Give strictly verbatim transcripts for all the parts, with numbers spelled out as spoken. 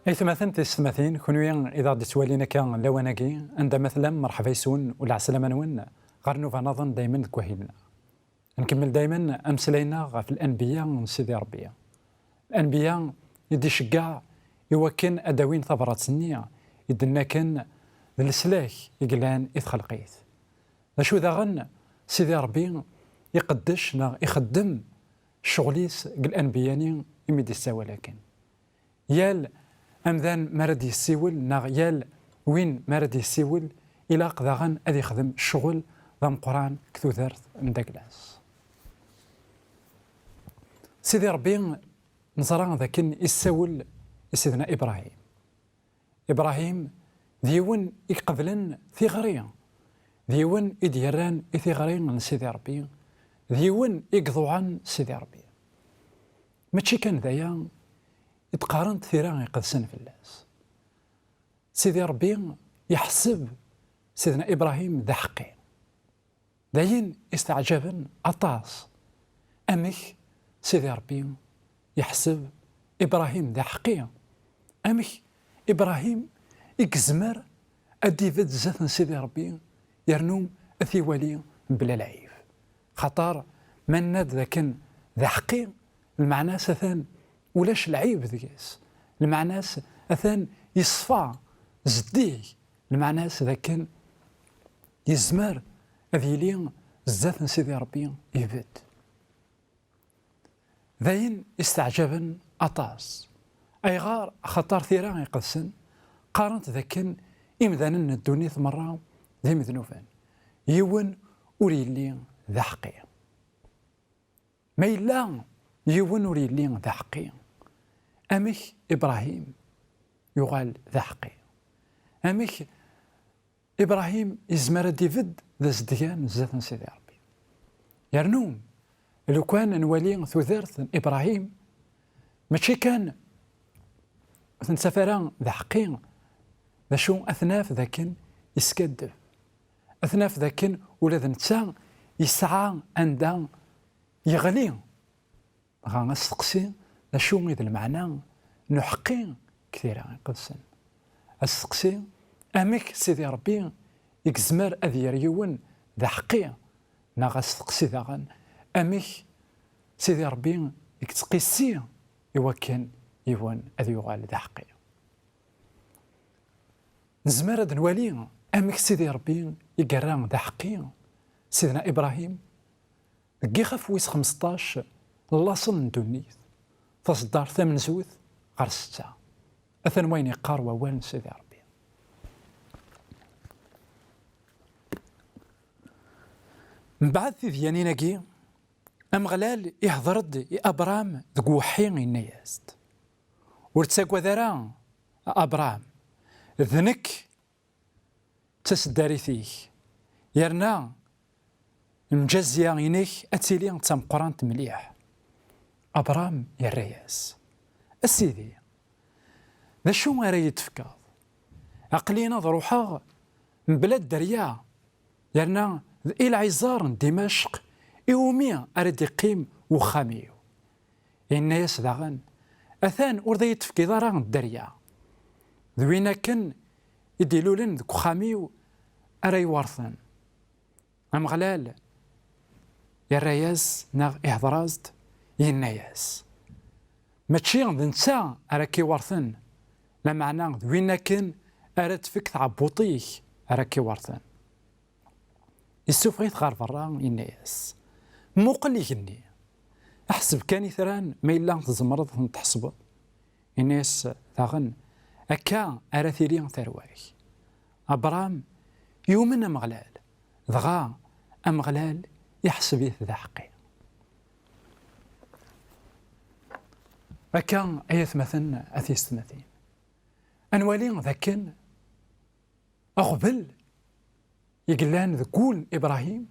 Aytmaten tisetmatin, kunwi i d aɣ-d-ittwalin akka lawan-agi, anda ma tellam, merḥba yes-wen u lɛeslama-nwen ɣer nnuba nniḍen daymen deg wahil-nneɣ. Nkemmel daymen ameslay-nneɣ ɣef lanbiya n Sidi Ṛebbi. Lanbiya i d-iceggeɛ i wakken ad d-awin tabrat-nni i d-nna akken d leslak i yellan i txelqit. D acu daɣen Sidi Ṛebbi iqeddec neɣ ixeddem ccɣel-is deg lanbiya-nni imi d-issawal akken? Yal amdan mi ara d-yessiwel neɣ yal win mi ara d-yessiwel, ilaq daɣen ad ixdem ccɣel d ameqqran deg tudert n dagla-s. Sidi Ṛebbi neẓra d akken issawel i Sidna Ibrahim. Ibrahim d yiwen i iqeblen tiɣri, d yiwen i d-yerran i tiɣri n Sidi Ṛebbi, d yiwen i iḍuɛen Sidi Ṛebbi. Mačči kan d aya i d-qqarent tira iqedsen fell-as. Sidi Ṛebbi yeḥseb Sidna Ibrahim d aḥeqqi. D ayen isteɛǧaben aṭas. Amek Sidi Ṛebbi yeḥseb Ibrahim d aḥeqqi? Amek Ibrahim i yezmer ad d-ibedd zdat n Sidi Ṛebbi, yernu ad t-iwali mebla lɛib? Xaṭer ma nenna-d d akken d aḥeqqi, lmeɛna-s atan ulac lɛib deg-s. Lmeɛna-s atan yeṣfa, zeddig. Lmeɛna-s d akken yezmer ad yili zdat n Sidi Ṛebbi ibedd. D ayen isteɛǧaben aṭas. Ayɣer? Axaṭer tira iqedsen qqarent d akken imdanen n ddunit merra d imednuben. Yiwen ur yelli d aḥeqqi. Ma yella yiwen ur yelli d aḥeqqi, amek Ibrahim yuɣal d aḥeqqi? Amek Ibrahim yezmer ad d-ibedd d azedgan zdat n Sidi Ṛebbi? Yernu, lukan ad nwali tudert n Ibrahim, mačči kan ur t-nettaf ara d aḥeqqi, d acu ad t-naf d akken yeskaddeb, ad t-naf d akken ula d netta yesɛa anda yeɣli. Dɣa asteqsi, d acu i d lmeɛna n uḥeqqi deg tira iqedsen? Asteqsi, amek Sidi Ṛebbi i yezmer ad yerr yiwen d aḥeqqi? Neɣ asteqsi daɣen, amek Sidi Ṛebbi i yettqissi i wakken yiwen ad yuɣal d aḥeqqi? Nezmer ad nwali amek Sidi Ṛebbi i yerra d aḥeqqi Sidna Ibrahim deg Ixaf wis xmesṭac, n laṣel n ddunit, taṣeddart tamenzut ɣer setta. Atan wayen yeqqar wawal n Sidi Ṛebbi. Mbeɛd tidyanin-agi, Ameɣlal ihder-d i Abram deg uweḥḥi, yenna-yas-d: "Ur ttagad ara, a Abram, d nekk d taseddarit-ik, yerna lmǧazya-inek ad tili d tameqqrant mliḥ." Abram yerra-yas: "A Sidi, d acu ara yi-d-tefkeḍ? Aql-in ad ruḥeɣ mebla dderya, yerna d i lɛiẓer n Dimacq iwumi ara d-iqqim wexxam-iw." Yenna-yas daɣen: "Atan ur d iyi-tefkiḍ ara dderya, d win akken i d-ilulen deg uxxam-iw ara iwerten." Ameɣlal yerra-yas neɣ ihder-as-d, yenna-yas: "Mačči d netta ara k-iwerten, lameɛna d win akken ara tfek tɛebbuṭ-ik ara k-iwerten." Issufeɣ-it ɣer berra, yenna-yas: "Muqel igenni, ḥseb kan itran ma yella tzemreḍ ad ten-tḥesbeḍ." Yenna-yas daɣen: "Akka ara tili tarwa-k." Abram yumen Ameɣlal, dɣa Ameɣlal iḥseb-it d aḥeqqi. Akka ay atmaten, a tiyessetmatin, ad nwali d akken aɣbel i yellan deg wul n Ibrahim,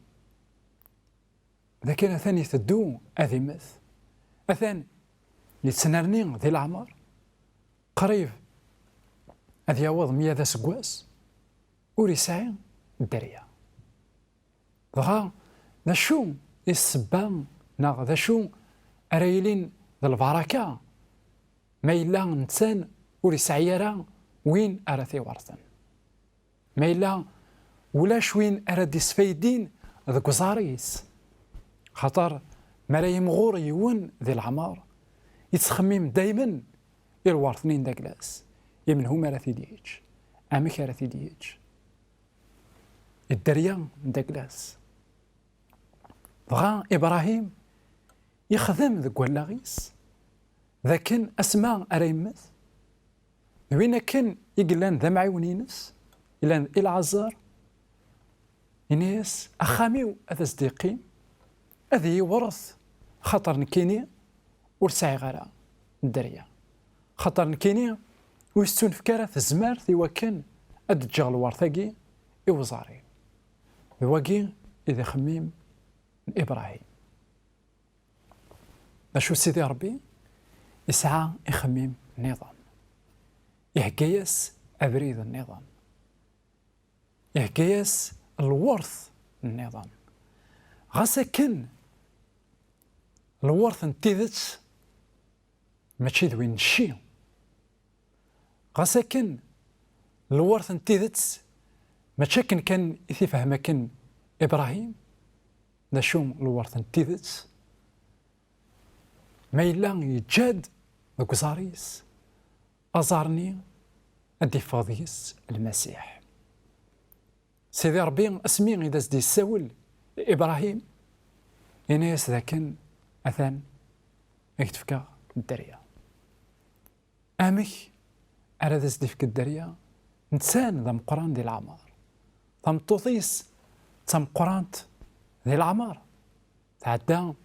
d akken atan iteddu ad immet, atan yettnerni di leɛmer, qrib ad yaweḍ meyya d aseggas, ur yesɛi dderya. Dɣa, d acu i ssebba, neɣ d acu ara yilin d lbaraka ma yella netta ur yesɛi ara win ara t-iwerten. Ma yella ulac win ara d-isfaydin deg uẓar-is. Xaṭer mi ara yimɣur yiwen di leɛmer, yettxemmim daymen i lweṛt-nni n Daglas, i menhu mi ara t-id-yeǧǧ, amek ara t-id-yeǧǧ i dderya n Daglas. Dɣa Ibrahim yexdem deg wallaɣ-is d akken asma ara yemmet, d win akken i yellan d amɛiwen-ines, yellan d Ilɛazar, yenna-yas: "Axxam-iw ad as-d-yeqqim, ad iyi-iwret, xaṭer nekkini ur sɛiɣ ara dderya, xaṭer nekkini ur s-ttunefk ara tezmert i wakken ad d-ǧǧeɣ lweṛt-agi i uẓar-iw." D wagi i d ixemmim n Ibrahim. D acu, Sidi Ṛebbi yesɛa ixemmim nniḍen. Ihegga-yas abrid nniḍen. Ihegga-yas lweṛt nniḍen. Ɣas akken lweṛt n tidet mačči d win n cci. Ɣas akken lweṛt n tidet mačči akken kan i t-ifhem akken Ibrahim. D acu lweṛt n tidet? Ma yella yeǧǧa-d deg uẓar-is aẓar-nni, ad d-iffeɣ deg-s Lmasiḥ. Sidi Ṛebbi, asmi i d as-d-yessawel i Ibrahim, yenna-yas dakken: "Atan, ad k-d-fkeɣ dderya." Amek ara d as-d-ifk dderya? Netta d ameqqran di leɛmer. Tameṭṭut-is d tameqqrant di leɛmer. Tɛedda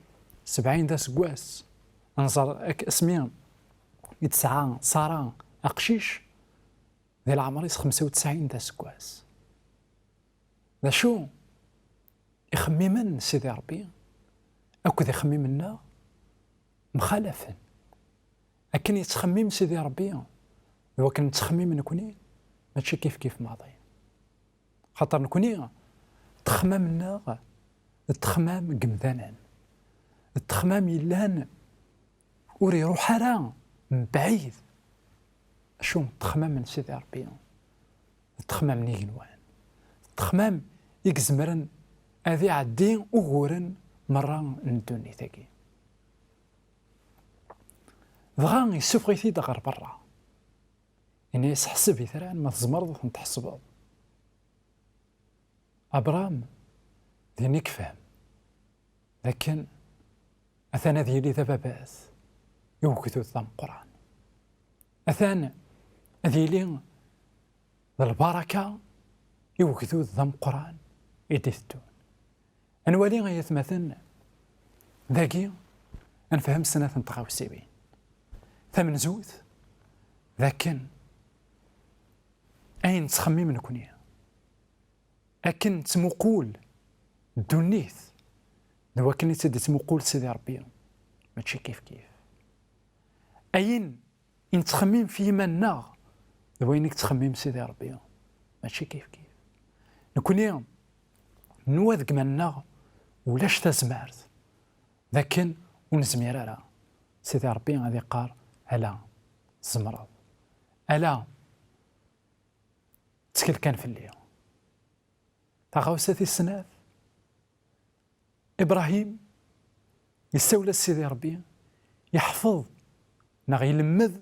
sebɛin d aseggas. Nẓer ak-, asmi i tesɛa Ṣara aqcic, di leɛmer-is xemsa u tesɛin d aseggas. D acu, ixemmimen n Sidi Ṛebbi akked ixemmimen-nneɣ mxalafen. Akken yettxemmim Sidi Ṛebbi d wakken nettxemmim nekni, mačči kifkif maḍi. Xaṭer nekni, ttexmam-nneɣ d ttexmam n yemdanen, d ttexmam yellan ur iruḥ ara mebɛid. Acu n ttexmam n Sidi Ṛebbi? D ttexmam n igenwan, d ttexmam i izemren ad iɛeddi uguren merra n ddunit-agi. Dɣa yessufeɣ-it-id ɣer berra. Yenna-yas: "Ḥseb itran ma tzemreḍ ad ten-tḥesbeḍ." Abṛam din i yefhem d akken atan ad yili d ababat i ugdud d ameqqran. Atan ad yili d lbaraka i ugdud d ameqqran i d-iteddun. Ad nwali, ay atmaten, dagi ad nefhem snat n tɣawsiwin. Tamenzut, d akken ayen nettxemmim nekni, akken nettmuqul ddunit d wakken i tt-id-ittmuqul Sidi Ṛebbi, mačči kifkif. Ayen i nettxemmim f yiman-nneɣ d wayen i yettxemmim Sidi Ṛebbi, mačči kifkif. Nekni nwa deg iman-nneɣ ulac tazmert d akken ur nezmir ara. Sidi Ṛebbi ad iqqar: "Ala, tzemreḍ. Ala, ttkel kan fell-i." Taɣawsa tis snat, Ibrahim yessawel-as Sidi Ṛebbi, yeḥfeḍ neɣ ilemmed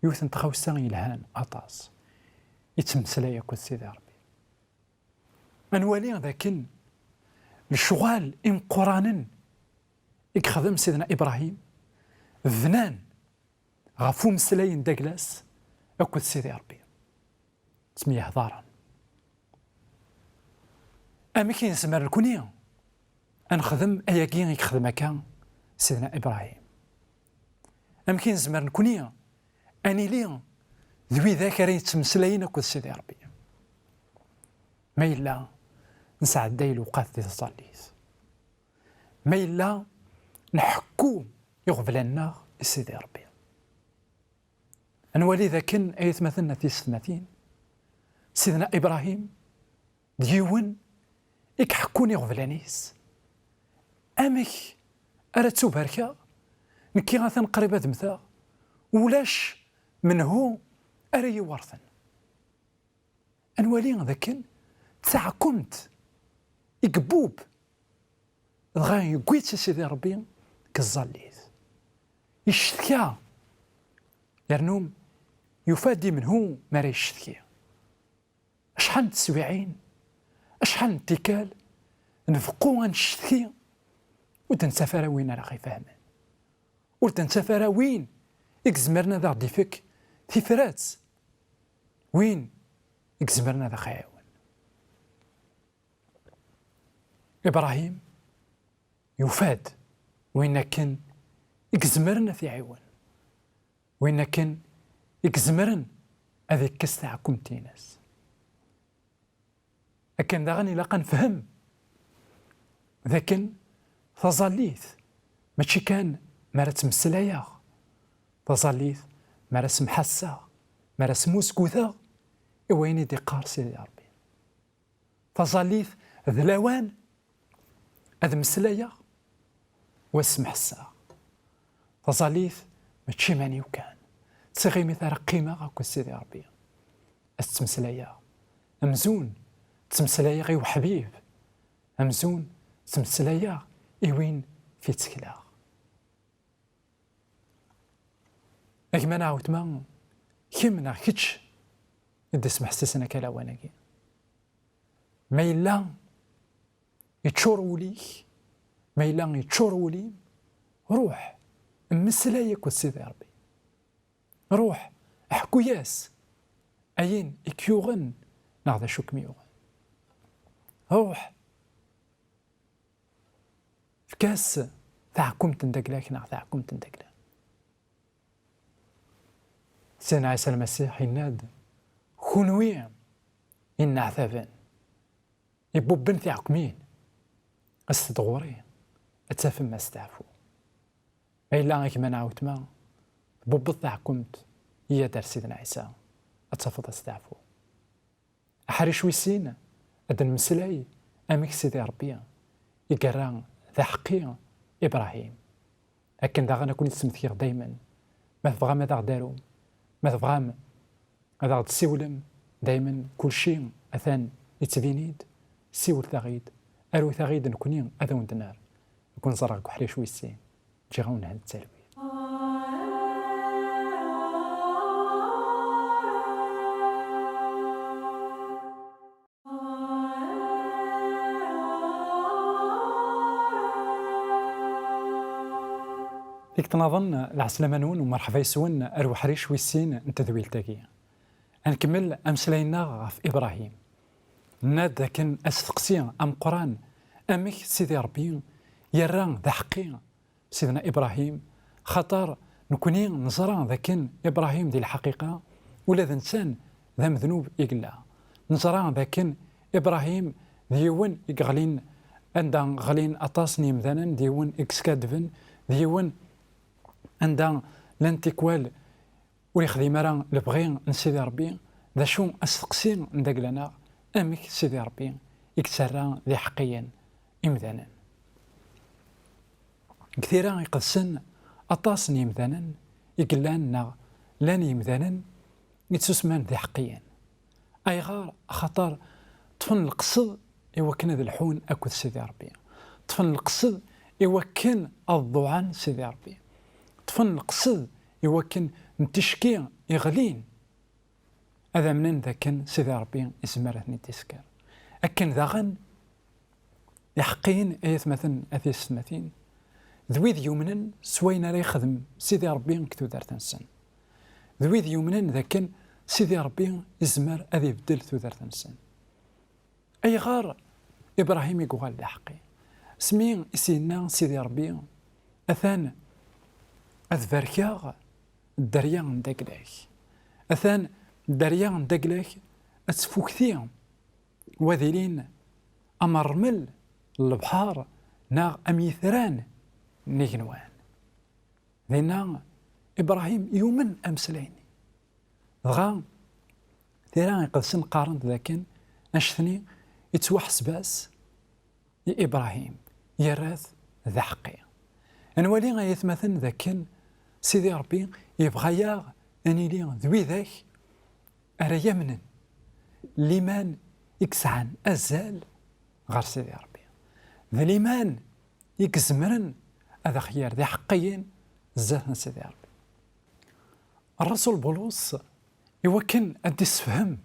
yiwet n tɣawsa yelhan aṭas. Yettmeslay akked Sidi Ṛebbi. Ad nwali d akken lecɣal imeqqranen i yexdem Sidna Ibrahim bnan ɣef umeslay n Daglas akked Sidi Ṛebbi. Ttemyehdaren. Amek i nezmer nekni ad nexdem ayagi i yexdem akka Sidna Ibrahim? Amek i nezmer nekni ad nili d widak ara yettmeslayen akked Sidi Ṛebbi? Ma yella nesɛedday lewqat di tẓallit, ma yella nḥekku iɣeblan-nneɣ i Sidi Ṛebbi. Ad nwali dakken, ay atmaten a tisetmatin, Sidna Ibrahim d yiwen i iḥekkun iɣeblan-is. Amek ara ttubarkeɣ? Nekki atan qrib ad mmteɣ. Ulac menhu ara yiwerten. Ad nwali d akken d taɛkumt i yebub, dɣa yewwi-tt Sidi Ṛebbi deg tẓallit. Yeccetka, yernu yufa-d imenhu mi ara yeccetki. Acḥal n teswiɛin, acḥal n tikkal nbeqqu ad ncetka, ur d-nettaf ara win ara ɣ-ifehmen, ur d-nettaf ara win i izemren ad aɣ-d-ifek tifrat, win i izemren ad aɣ-iɛiwen. Ibrahim yufa-d win akken i izemren ad t-iɛiwen, win akken i izemren ad ikkes taɛkumt-ines. Akken daɣen ilaq ad nefhem d akken taẓallit mačči kan mi ara ttmeslayeɣ, taẓallit mi ara semḥasseɣ, mi ara smusguteɣ i wayen i d-iqqar Sidi Ṛebbi. Taẓallit d lawan ad meslayeɣ u ad smeḥseɣ. Taẓallit mačči iman-iw kan, d tiɣimit ara qqimeɣ akked Sidi Ṛebbi, ad ttmeslayeɣ amzun ttmeslayeɣ i uḥbib, amzun ttmeslayeɣ i win fi ttekleɣ. A gma neɣ a weltma, kemm neɣ kečč i d-ismeḥsisen akka lawan-agi. Ma yella yeččur wul-ik, ma yella yeččur wul-im, ruḥ mmeslay akked Sidi Ṛebbi. Ruḥ ḥku-yas ayen i k-yuɣen neɣ d acu i kem-yuɣen. Ruḥ efk-as taɛkumt n dagla-k neɣ taɛkumt n dagla. Sidna Ɛisa Lmasiḥ yenna-d, kunwi inneɛtaben, ibubben tiɛekmin, aset-d ɣur-i, ad tafem asteɛfu. Ma yella a gma neɣ a weltma tbubbeḍ taɛkumt, yya-d ar Sidna Ɛisa, ad tafeḍ asteɛfu. Aḥric wis sin, ad d-nemmeslay amek Sidi Ṛebbi i yerra d aḥeqqi Ibṛahim. Akken daɣen ad ken-id-smektiɣ daymen, ma tebɣam ad aɣ-d-tarum, ma tebɣam ad aɣ-d-tessiwlem, daymen kulci atan yettbin-id, siwlet-aɣ-id, arut-aɣ-id nekni ad awen-d-nerr. Ad ken-ẓreɣ deg uḥric wis sin. Ǧǧiɣ-awen-d talwit. Tikkelt nniḍen, lɛeslama-nwen u merḥba yes-wen ar uḥric wis sin n tedwilt-agi. Ad nkemmel ameslay-nneɣ ɣef Ibṛahim. Nenna-d akken asteqsi ameqqran, amek Sidi Ṛebbi yerra d aḥeqqi Sidna Ibṛahim, xaṭer nekni neẓra d akken Ibṛahim di lḥaqiqa ula d netta d amednub i yella. Neẓra d akken Ibṛahim d yiwen i yeɣlin anda ɣlin aṭas n yemdanen, d yiwen i yeskadben, d yiwen anda llan tikwal ur yexdim ara lebɣi n Sidi Ṛebbi. D acu asteqsi n dagla-nneɣ, amek Sidi Ṛebbi i yettarra d iḥeqqiyen imdanen? Deg Tira Iqedsen, aṭas n yemdanen i yellan neɣ llan yemdanen i ttusman d iḥeqqiyen. Ayɣer? Axaṭer ṭṭfen leqsed i wakken ad lḥun akked Sidi Ṛebbi. Ṭṭfen leqsed i wakken ad ḍuɛen Sidi Ṛebbi. Ṭṭfen leqsed i wakken n ticki iɣlin ad amnen d akken Sidi Ṛebbi izmer ad ten-id-isker. Akken daɣen iḥeqqiyen, ay atmaten, a tiyessetmatin, d wid yumnen s wayen ara yexdem Sidi Ṛebbi deg tudert-nsen. D wid yumnen d akken Sidi Ṛebbi izmer ad ibeddel tudert-nsen. Ayɣer Ibṛahim i yuɣal d aḥeqqi? Asmi i s-yenna Sidi Ṛebbi, atan ad barkeɣ dderya n dagla-k. Atan dderya n dagla-k ad tfukti, u ad ilin am ṛṛmel n lebḥer neɣ am yitran n igenwan. Dinna, Ibṛahim yumen ameslay-nni. Dɣa, Tira Iqedsen qqarent d akken annect-nni yettwaḥseb-as i Ibṛahim, yerra-t d aḥeqqi. Ad nwali, ay atmaten, d akken Sidi Ṛebbi yebɣa-yaɣ ad nili d widak ara yamnen, liman i yesɛan azal ɣer Sidi Ṛebbi, d liman i izemren ad aɣ-yerr d iḥeqqiyen zdat n Sidi Ṛebbi. Ṛṛasul Bulus, i wakken ad d-issefhem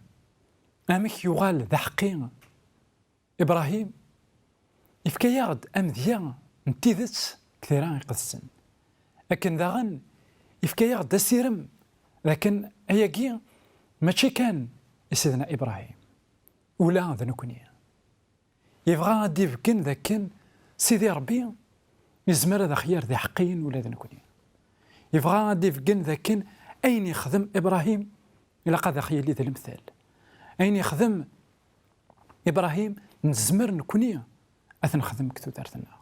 amek yuɣal d aḥeqqi Ibrahim, yefka-yaɣ-d amedya n tidet deg Tira Iqedsen. Akken daɣen, yefka-yaɣ-d asirem d akken ayagi mačči kan i Sidna Ibrahim, ula d nekni. Yebɣa ad d-ibeggen d akken Sidi Ṛebbi yezmer ad aɣ-yerr d iḥeqqiyen ula d nekni. Yebɣa ad d-ibeggen d akken ayen yexdem Ibrahim ilaq ad aɣ-yili d lemtel. Ayen yexdem Ibrahim, nezmer nekni ad t-nexdem deg tudert-nneɣ.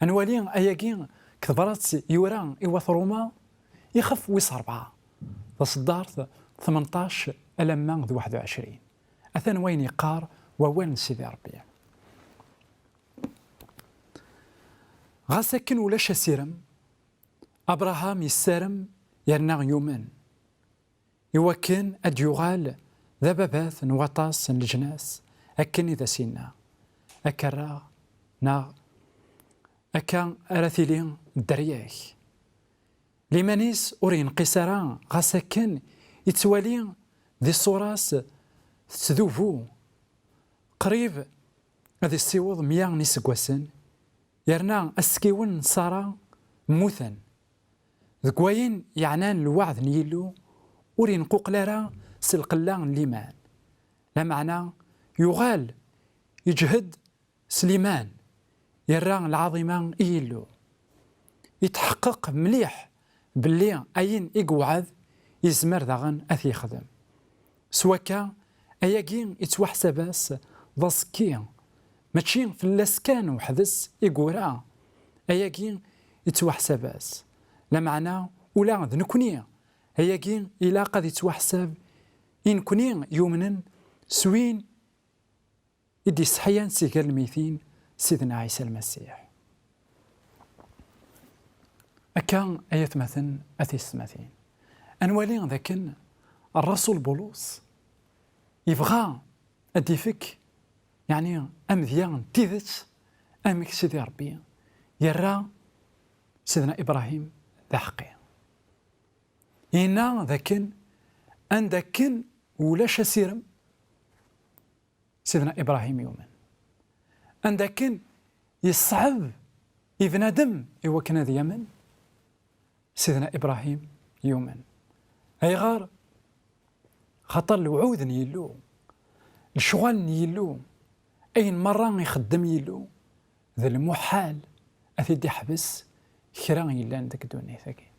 Ad nwali ayagi deg tebrat yura i wat Ṛuma, ixef wis ṛebɛa, taṣeddart tmenṭac alamma d waḥed u ɛecrin. Atan wayen yeqqar wawal n Sidi Ṛebbi. Ɣas akken ulac asirem, Abṛaham yessarem yerna yumen, iwakken ad d-yuɣal d ababat n waṭas n leǧnas, akken i d as-yenna, akka rreɣ, neɣ akka ara tili dderya-k. Liman-is ur yenqis ara, ɣas akken yettwali di ṣṣura-s tettdubu, qrib ad issiweḍ mya n iseggasen, yerna askiwen n Ṣara mmuten. Deg wayen yeɛnan lweɛd n Yillu, ur yenquqel ara s lqella n liman, lameɛna yuɣal yeǧhed s liman, yerra lɛaḍima i Yillu. Yetḥeqqeq mliḥ belli ayen i yewɛed yezmer daɣen ad t-yexdem. S wakka, ayagi yettwaḥsab-as d aẓekki, mačči fell-as kan weḥd-s i yura, ayagi yettwaḥsab-as. Lameɛna ula d nekni, ayagi ilaq ad yettwaḥsab i nekni yumnen s win i d-isseḥyan si gar lmeytin, Sidna Ɛisa Lmasiḥ. Akka, ay atmaten, a tiyessetmatin, ad nwali d akken Ṛṛasul Bulus yebɣa ad d-ifek, yeɛni, amedya n tidet, amek Sidi Ṛebbi yerra Sidna Ibrahim d aḥeqqi. Yenna d akken anda akken ulac asirem, Sidna Ibrahim yumen. Anda akken yeṣɛeb i bnadem i wakken ad yamen, Sidna Ibrahim yumen. Ayɣer? Xaṭer lewɛud n Yillu, lecɣal n Yillu, ayen merra ixeddem Yillu, d lmuḥal ad t-id-iḥbes kra yellan deg ddunit-agi.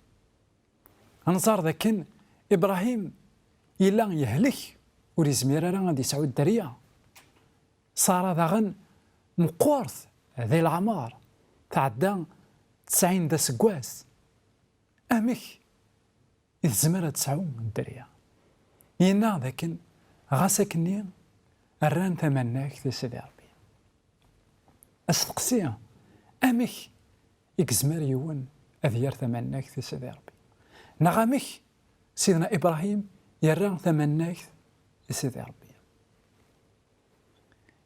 Ad nẓer d akken Ibrahim yella yehlek, ur yezmir ara ad yesɛu dderya. Ṣara daɣen meqqert di leɛmer, tɛedda tesɛin d aseggas. Amek i tezmer ad tesɛu dderya? Yenna d akken ɣas akkenni rran tamannagt i Sidi Ṛebbi. Asteqsi, amek i yezmer yiwen ad yerr tamannagt i Sidi Ṛebbi? Neɣ amek Sidna Ibrahim yerra tamannagt i Sidi Ṛebbi?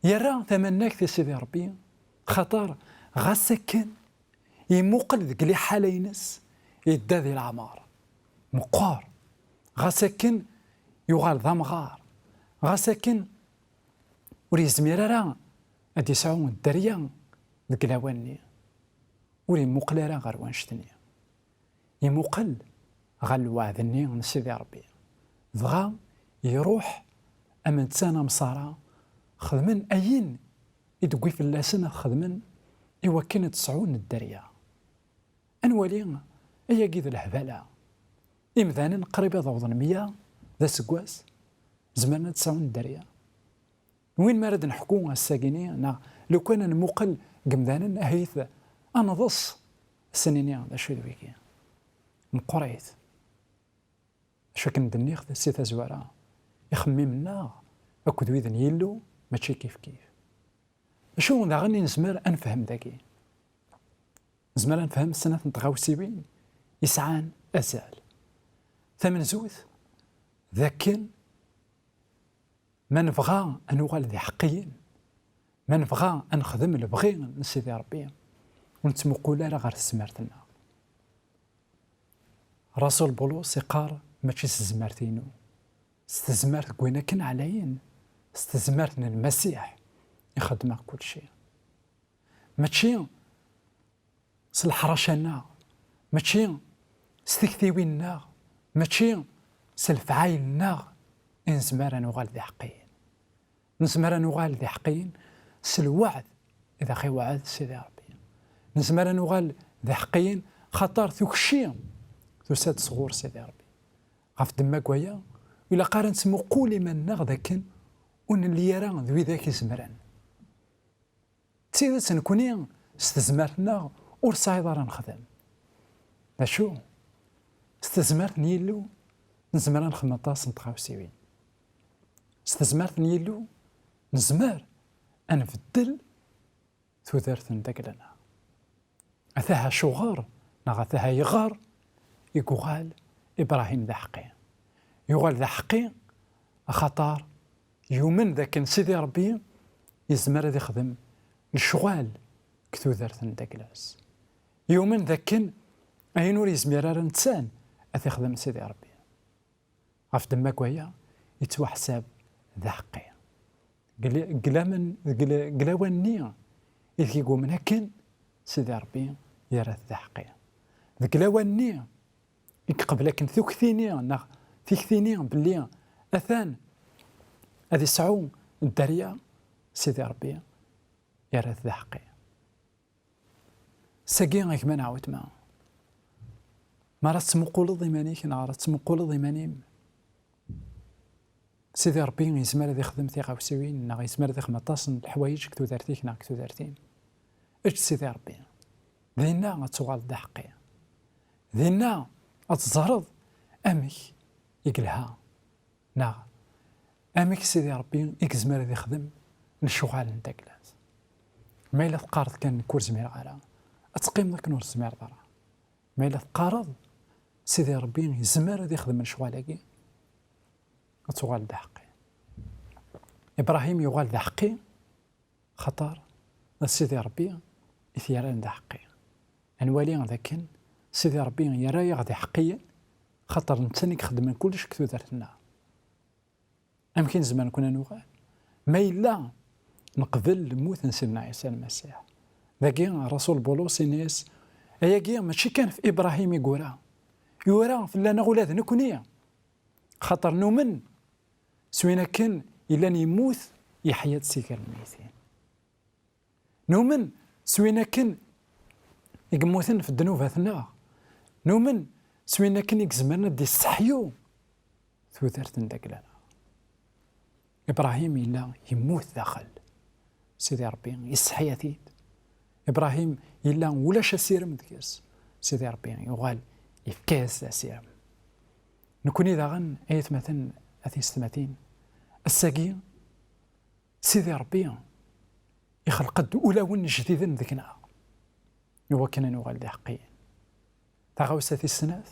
Yerra tamannagt i Sidi Ṛebbi, xaṭer ɣas akken imuqel deg liḥala-ines, yedda di leɛmer meqqer. Ɣas akken yuɣal d amɣar, ɣas akken ur yezmir ara ad yesɛu dderya deg lawan-nni, ur imuqel ara ɣer wanect-nni. Imuqel ɣer lweɛd-nni n Sidi Ṛebbi. Dɣa iṛuḥ am netta am Ṣara, xedmen ayen i d-tewwi fell-asen ad xedmen i wakken ad sɛun dderya. Ad nwali ayagi d lehbala. Imdanen qrib ad awḍen meyya d aseggas, zemren ad sɛun dderya. Win mi ara d-neḥku ass-agi-ni, neɣ lukan ad nmuqel deg imdanen, ahat ad neḍs, ad s-nini d acu d wigi? Meqqrit. Acu akken d-nniɣ si tazwara, ixemmimen-nneɣ akked wid n Yillu mačči kifkif. Acu daɣen i nezmer ad nefhem dagi? Nezmer ad nefhem snat n tɣawsiwin yesɛan azal. Tamenzut, d akken Ma nebɣa ad nuɣal d iḥeqqiyen, ma nebɣa ad nexdem lebɣi n Sidi Ṛebbi, ur nettmuqul ara ɣer tezmert-nneɣ. Rasul Bulus iqqar: "Mačči s tezmert-inu, s tezmert n win akken ɛlayen, s tezmert n Lmasiḥ i xeddmeɣ kulci." Mačči s leḥraca-nneɣ, mačči s tiktiwin-nneɣ, mačči s lefɛayel-nneɣ i nezmer ad nuɣal d iḥeqqiyen. Nezmer ad nuɣal d iḥeqqiyen s lweɛd i d aɣ-iweɛɛed Sidi Ṛebbi. Nezmer ad nuɣal d iḥeqqiyen xaṭer tukci tusa-d sɣur Sidi Ṛebbi. Ɣef ddemma n waya, ur ilaq ara ad nettmuqul iman-nneɣ d akken ur nelli ara d widak izemren. D tidet, nekni s tezmert-nneɣ ur sɛiḍ ara nexdem. D acu? S tezmert n Yillu nezmer ad nexdem aṭas n tɣawsiwin. S tezmert n Yillu nezmer ad nbeddel tudert n dagla-nneɣ. Ataha acuɣer neɣ ataha ayɣer i yuɣal Ibṛahim d aḥeqqi? Yuɣal d aḥeqqi axaṭer yumen d akken Sidi Ṛebbi yezmer ad ixdem lecɣal deg tudert n dagla-s. Yumen d akken ayen ur yezmir ara netta ad t-ixdem Sidi Ṛebbi. Ɣef ddemma n waya, yettwaḥsab d aḥeqqi. Deg l-, deg laman-, deg l-, deg lawan-nni ideg i yumen akken, Sidi Ṛebbi yerra-t d aḥeqqi. Deg lawan-nni i yeqbel akken tukti-nni neɣ tikti-nni belli atan ad isɛu dderya, Sidi Ṛebbi yerra-t d aḥeqqi. Sagi, a gma neɣ a weltma, ma ara tettmuquleḍ iman-ik neɣ ara tettmuquleḍ iman-im, Sidi Ṛebbi yezmer ad ixdem tiɣawsiwin neɣ yezmer ad ixdem aṭas n leḥwayeǧ deg tudert-ik neɣ deg tudert-im. Ečč Sidi Ṛebbi. Dinna ad tuɣaleḍ d aḥeqqi. Dinna ad teẓreḍ amek i yelha, neɣ amek Sidi Ṛebbi i yezmer ad ixdem lecɣal n dagla-s. Ma yella teqqareḍ kan: "Nekk ur zmireɣ ara", ad teqqimeḍ akken ur tezmireḍ ara. Ma yella teqqareḍ: "Sidi Ṛebbi yezmer ad ixdem lecɣal-agi", ad tuɣaleḍ d aḥeqqi. Ibṛahim yuɣal d aḥeqqi xaṭer d Sidi Ṛebbi i t-yerran d aḥeqqi. Ad nwali d akken Sidi Ṛebbi yerra-yaɣ d iḥeqqiyen, xaṭer netta i ixeddmen kullec deg tudert-nneɣ. Amek i nezmer nekkni ad nuɣal? Ma yella neqbel lmut n Sidna Ɛisa Lmasiḥ. Dagi, Rasul Bulus ini-as: "Ayagi mačči kan ɣef Ibṛahim i yura, yura fell-aneɣ ula d nekkni. Xaṭer numen s win akken yellan yemmut, yeḥya-d si gar lmeytin." Numen s win akken i yemmuten ɣef ddnubat-nneɣ. Numen s win akken i izemren ad d-isseḥyu tudert n dagla-nneɣ. Ibṛahim yella yemmut daxel, Sidi Ṛebbi yesseḥya-t-id. Ibṛahim yella ulac asirem deg-s, Sidi Ṛebbi yuɣal yefka-yas asirem. Nekkni daɣen, ay atmaten, a tiyessetmatin, ass-agi Sidi Ṛebbi ixleq-d ulawen jdiden deg-neɣ, i wakken ad nuɣal d iḥeqqiyen. Taɣawsa tis snat,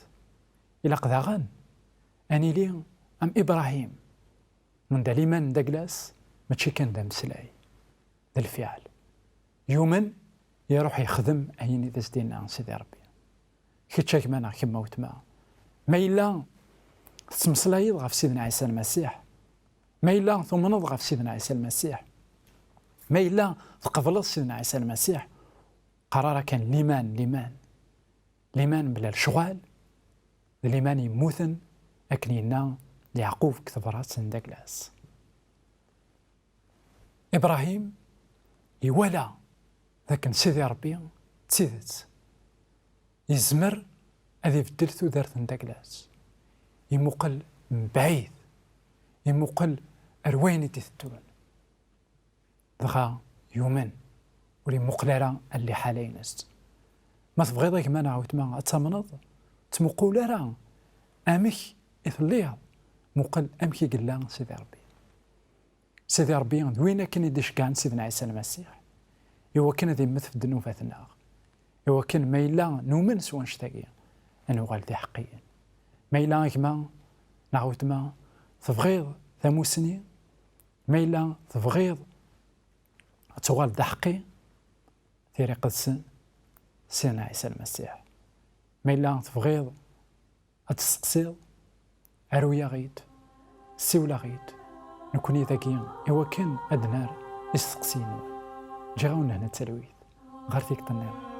ilaq daɣen ad nili am Ibṛahim, anda liman n dagla-s mačči kan d ameslay, d lfiɛl. Yumen, iruḥ yexdem ayen i d as-d-yenna Sidi Ṛebbi. Kečč a gma neɣ kemm a weltma, ma yella tettmeslayeḍ ɣef Sidna Ɛisa Lmasiḥ, ma yella tumneḍ ɣef Sidna Ɛisa Lmasiḥ, ma yella tqebleḍ Sidna Ɛisa Lmasiḥ, qqar ara kan liman, liman. Liman bla lecɣal d liman yemmuten, akken yenna Yeɛqub deg tebrat n dagla-s. Ibṛahim iwala d akken Sidi Ṛebbi d tidet yezmer ad ibeddel tudert n dagla-s. Imuqel mebɛid, imuqel ar wayen i d-iteddun. Dɣa yumen, ur imuqel ara ar liḥala-ines. Ma tebɣiḍ a gma neɣ a weltma ad tamneḍ, ttmuqul ara amek i telliḍ, muqel amek i yella Sidi Ṛebbi. Sidi Ṛebbi d win akken i d-iceggɛen Sidna Ɛisa Lmasiḥ i wakken ad immet ɣef ddnubat-nneɣ, i wakken ma yella numen s wannect-agi, ad nuɣal d iḥeqqiyen. Ma yella a gma neɣ a weltma tebɣiḍ tamusni, Ma yella tebɣiḍ ad tuɣaleḍ d aḥeqqi, tira iqedsen, Sidna Ɛisa Lmasiḥ. Ma yella tebɣiḍ ad testeqsiḍ, aru-yaɣ-id, siwel-aɣ-id. Nekkni dagi i wakken ad d-nerr isteqsiyen-nwen. Ǧǧiɣ-awen lehna d talwit ɣer tikkelt-nniḍen.